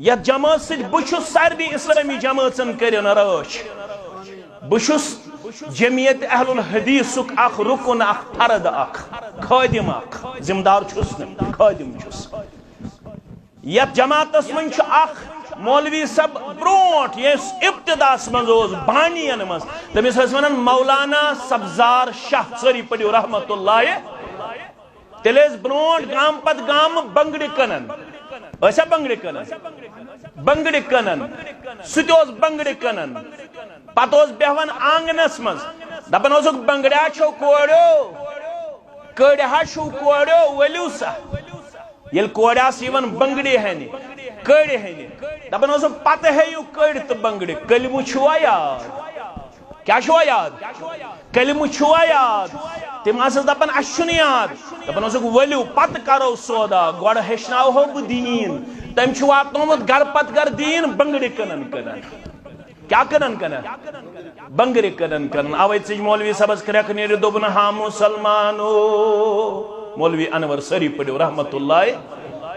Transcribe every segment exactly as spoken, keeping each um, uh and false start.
یتھ جماعت سۭتۍ بہٕ چھُس سارنٕے اسلٲمی جمٲژن کٔرِو نہ رٲچھ۔ بہٕ چھُس جمعیت اہل الحدیثُک اکھ رُکُن، اکھ فرد، اکھ خٲدِم، اکھ ذمہٕ دار چھُس نہٕ، خٲدِم چھُس۔ یتھ جماعتس منٛز چھُ اکھ مولوی صٲب برونٹھ، یُس ابتداہس منٛز اوس، بانین منٛز، تٔمِس ٲسۍ ونان مولانا سبزار شاہ، سٲری پٔرِو رحمت اللہ۔ تیٚلہِ ٲسۍ برونٹھ گامہٕ پتہٕ گامہٕ بنگڑِ کٕنان۔ ٲسیا بنگڑِ کٕنان؟ بنگڑِ کٕنان۔ سُہ تہِ اوس بنگڑِ کٕنان۔ پتہٕ اوس بیہوان آنگنس منٛز، دپان اوسُکھ، "بنگڑیا چھو کورِو، کٔڑۍ ہا چھُو کورِو، ؤلِو سا۔" ییٚلہِ کورِ آسہٕ یِوان بنگڑِ ہینہِ، کٔڑۍ ہینہِ، دپان اوسُکھ، "پتہٕ ہیٚیِو کٔڑۍ تہٕ بنگڑِ، کلمہٕ چھُوا یاد؟" کیٛاہ چھُوا یاد؟ کلمہٕ چھُوا یاد؟ تِم آسس دپان، "اسہِ چھُنہٕ یاد۔" دپان اوسُکھ، "ؤلِو، پتہٕ کرو سودا، گۄڈٕ ہیٚچھناوہو بہٕ دیٖن۔" تٔمۍ چھُ واتنومُت گرٕ پتہٕ گرٕ دیٖن، بنگڑِ کٕنان کٕنان۔ کیٛاہ کٕنان کٕنان؟ بنگڑِ کٕنان کٕنان۔ اوے ژٕج مولوی صٲبس کرٛٮ۪کھ نیٖرِتھ دوٚپُن، "ہا مسلمانو۔" مولوی انور، سٲری پٔرِو رحمت اللہ۔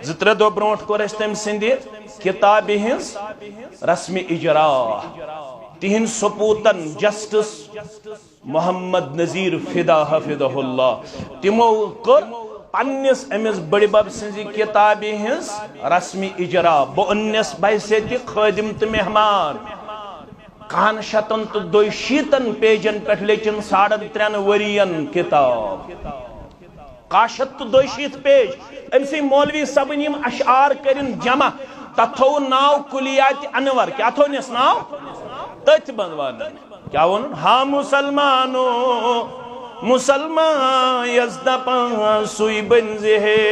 زٕ ترٛےٚ دۄہ برونٹھ کوٚر اسہِ تٔمۍ سٕنٛدِ کتابہِ ہٕنٛز رسم اجرا۔ تِہنٛد ثبوتن، جسٹس محمد نذیر فدا حفظہ اللہ، تِمو کٔر پننِس أمِس بٔڈِ بب سٕنٛزِ کِتابہِ ہٕنٛز رسمی اجرا۔ بہٕ اوٚننس بحیثیت خٲدِم تہٕ مہمان۔ کاہن شتن تہٕ دۄیہِ شیٖتن پیجن پٮ۪ٹھ لیٚچھِن ساڑن ترٛٮ۪ن ؤرین کِتاب۔ کاہ شتھ تہٕ دۄیہِ شیٖتھ پیج۔ أمۍ سٕے مولوی صٲبٕنۍ یِم اشعار کٔرِن جمع، تتھ تھوٚوُن ناو کلیات انور۔ کیٛاہ تھوٚونس ناو؟ تٔتھۍ منٛز ونان۔ کیٛاہ ووٚنُن؟ ہا مسلمانو، مسلمان یس دپان سُے بٔنزِ ہے۔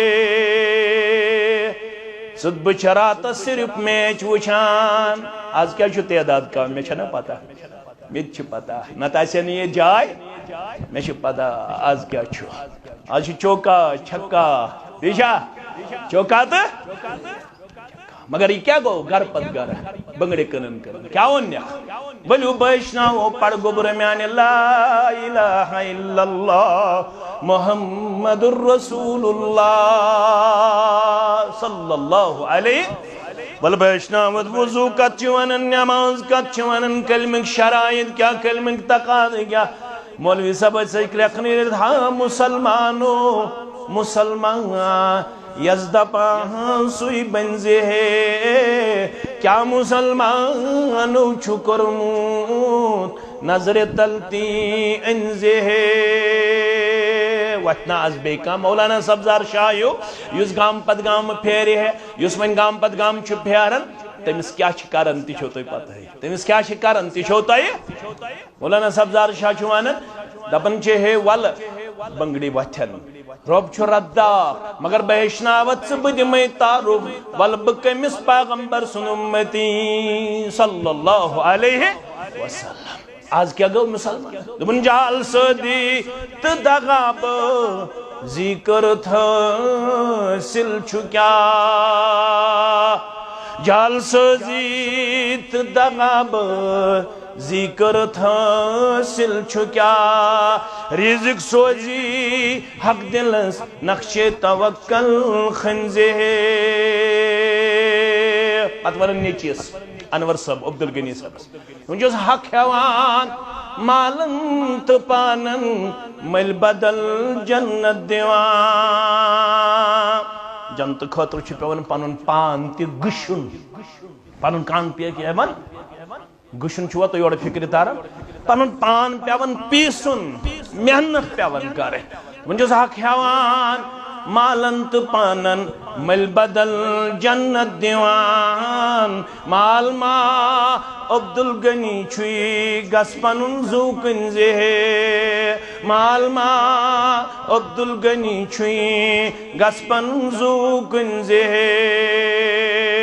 ژٕ بہٕ چھِ راتس صرف میچ وٕچھان۔ از کیٛاہ چھُ تعداد کم؟ مےٚ چھَنہ پتہ۔ مےٚ تہِ چھِ پتہ۔ نتہٕ آسہِ ہے نہٕ یہِ جاے۔ مےٚ چھِ پتہ از کیٛاہ چھُ۔ از چھُ چوکا، چھکا۔ بیٚیہِ چھا؟ چوکا تہٕ؟ مگر یہِ کیٛاہ گوٚو؟ گرٕ پتہٕ گرٕ بنگڑِ کٕنان کٕنان۔ کیٛاہ ووٚن نکھ؟ ؤلِو بہٕ ہیٚچھناوو، پڑھ گوٚبرٕ میانہِ لا الہ الا اللہ محمد رسول اللہ صلی اللہ علیہ۔ ولہٕ بہٕ ہیٚچھناوتھ وضو کتھ چھِ ونان، نماز کتھ چھِ ونان، کلمٕکۍ شرائط کیٛاہ، کلمٕکۍ تقاضہٕ کیٛاہ۔ مولوی صٲب ٲسۍ سۭتۍ کرٛٮ۪کھ نیٖرِتھ، ہا مسلمانو، مسلمان یس دپان سُے بٔنزِ ہے۔ کیٛاہ مسلمانو چھُ کوٚرمُت نظرِ تل تی أنزِ ہے؟ وۄتھِ نا از بیٚیہِ کانٛہہ مولانا سبزار شاہ ہیوٗ، یُس گامہٕ پتہٕ گامہٕ پھیرِ ہے، یُس وۄنۍ گامہٕ پتہٕ گامہٕ چھُ پھیران، تٔمِس کیٛاہ چھِ کران تہِ چھو تۄہہِ پتہٕے۔ تٔمِس کیٛاہ چھِ کران تہِ چھو تۄہہِ۔ مولانا سبزار شاہ چھُ ونان، دپان چھِ، ہے ولہٕ بنگڑِ وۄتھن، رۄب چھُ ردار، مگر بہٕ ہیٚچھناوتھ ژٕ، بہٕ دِمے تعارف، ولہٕ بہٕ کٔمِس پیغمبر سُنٛد اُمتی صلی اللہ علیہ وسلم۔ از کیٛاہ گوٚو مسلمان؟ دوٚپُن، جعل سٲزی تہٕ دغابٲزی کٔرٕتھ حٲصِل چھُ کیٛاہ؟ جعل سٲزی تہٕ دغابٲزی کٔرٕتھ حٲصِل چھُ کیٛاہ؟ رِزق سوزی حق دِلس نقشِ توکل خنزِ ہے۔ پتہٕ ونان نیٚچوِس، انور صٲب، عبدالغنی صٲبس۔ وۄنۍ چھُس حق ہٮ۪وان مالن تہٕ پانن مٔلۍ بدل جنت دِوان۔ جنتہٕ خٲطرٕ چھُ پٮ۪وان پنُن پان تہِ گٕشُن، پنُن کان پیٚیہِ ہٮ۪وان گٕشُن۔ چھُوا تُہۍ یورٕ فِکرِ تران؟ پنُن پان پٮ۪وان پیٖسُن، محنت پٮ۪وان کرٕنۍ۔ وۄنۍ چھُس حق ہٮ۪وان مالن تہٕ پانن مٔلۍ بدل جنت دِوان۔ مال ما عبدالغنی چھُے، گژھ پنُن زُو کٕنزِ ہے۔ مال ما عبدالغنی چھُے، گژھ پنُن زُو کٕنزِ ہے۔